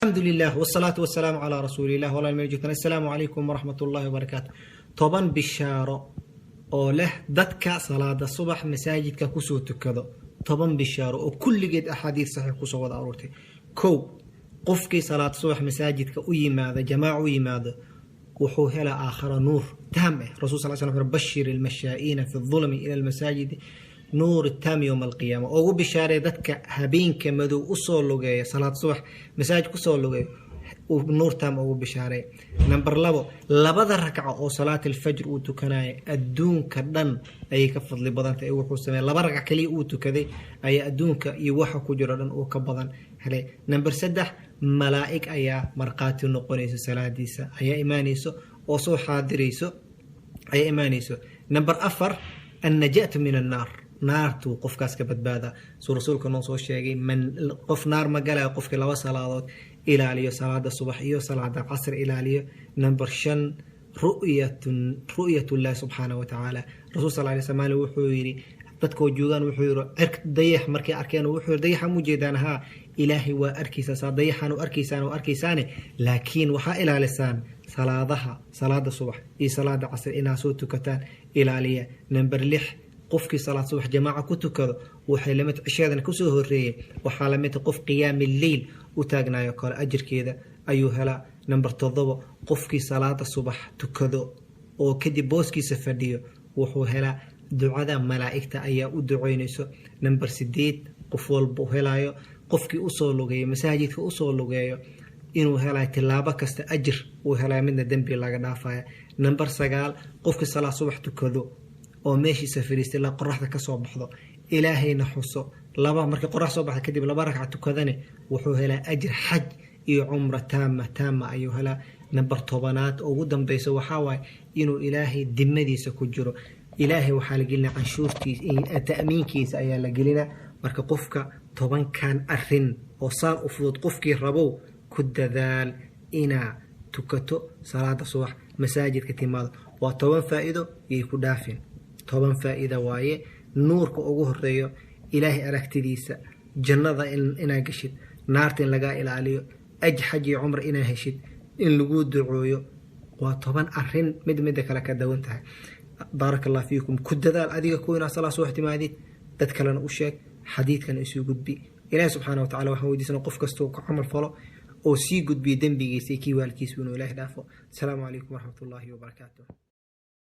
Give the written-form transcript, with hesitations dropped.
Alxamdu lilah wsalaatu wasalaamu calaa rasuulilah. Walaal meel joogtaan, assalaamu calaykum waraxmat ullahi wabarakaatu. 10 bishaaro oo leh dadka salaada subax masaajidka kusoo tukado, 10 bishaaro oo kulligeed axaadiis saxiix kusoo wada aruurtay. Kow, qofkii salaad subax masaajidka u yimaada, jamaaca u yimaado, wuxuu helaa aakhara nuur taam ah. Rasul sal slam: "Bashir almashaa'iina fi dhulmi ila almasaajidi nuur taam yowma alqiyaama." Ugu bishaaray dadka habeenka madow usoo lugeeya salaad subax masaajid kusoo lugeeyo, nuur taam ugu bishaaray. Number labo, labada ragco oo salaat alfajr uu tukanaya adduunka dhan ayay ka fadli badantahay. Wuxuu sameeya laba ragc kaliya uu tukaday ayaa adduunka iyo waxa ku jiro dhan uu ka badan helay. Number saddex, malaa'ig ayaa markhaati noqonayso salaadiisa, ayaa imaanayso oo soo xaadirayso ayaa imaanayso. Number afar, annajaatu min annaar, naartuu qofkaas ka badbaada, suu rasuulka noo soo sheegay. Man qof naar ma galayo qofkii laba salaadood ilaaliyo, salaada subax iyo salaada casr ilaaliyo. Number shan, ru'yat llahi subxaana wa tacaala. Rasul sal lay sl wuxuu yidhi dadkoo joogaan, wuxuu yiri cirk dayax markay arkeen, wuxuu yiri: "Dayaxa mu jeedaan? Haa, Ilaahay waa arkaysaa, saa dayaxan u arkaysaan u arkaysaane, laakiin waxaa ilaalisaan salaadaha, salaada subax iyo salaada casr inaa soo tukataan ilaaliya." Number lix, qofkii salaad subax jamaaca ku tukado waxay lamid, cisheedana kusoo horeeyay, waxaa lamid qof qiyaami leyl u taagnayo kale, ajirkeeda ayuu helaa. Number toddobo, qofkii salaada subax tukado oo kadib booskiisa fadhiyo wuxuu helaa ducada malaa'igta ayaa u duceynayso. Number sideed, qof walba helayo, qofkii usoo lugeeyo masaajidka usoo lugeeyo inuu helayo tilaabo kasta ajir uu helayo, midna dembi laga dhaafaya. Number sagaal, qofkii salaad subax tukado oo meeshiisa fadhiistay ilaa qoraxda kasoo baxdo, Ilaahayna xuso, laba markii qorax soo baxda kadib laba ragca tukadane, wuxuu helaa ajir xaj iyo cumra taama taama ayuu helaa. Number 10aad oo ugu dambeyso waxaa waaye inuu Ilaahay dimadiisa ku jiro. Ilaahay waxaa la gelinaa canshuurtiisa, ta'miinkiisa ayaa la gelinaa. Marka qofka 10kan arin oo saan u fudud, qofkii rabow ku dadaal inaa tukato salaada subax, masaajidka timaado. Waa 10 faa'iido, yay ku dhaafin. 10 faa'iida waaye: nuurka ugu horeeyo, Ilaahay aragtidiisa, jannada inaa geshid, naarta in lagaa ilaaliyo, xaj iyo cumra inaa heshid, in lagu ducooyo. Waa 10 arin, mid midda kale ka dawan tahay. Baaraka allah fiikum. Ku dadaal adiga ku inaa salaa subax timaadid, dad kalena u sheeg, xadiidkana isuu gudbi. Ilahi subxaana watacala waxaan weydiisana qof kastoo ku camal falo oo sii gudbiya dembigiisa iyo kii waalkiisa inuu Ilahi dhaafo. Asalaamu calaykum waraxmat ullaahi wabarakaatu.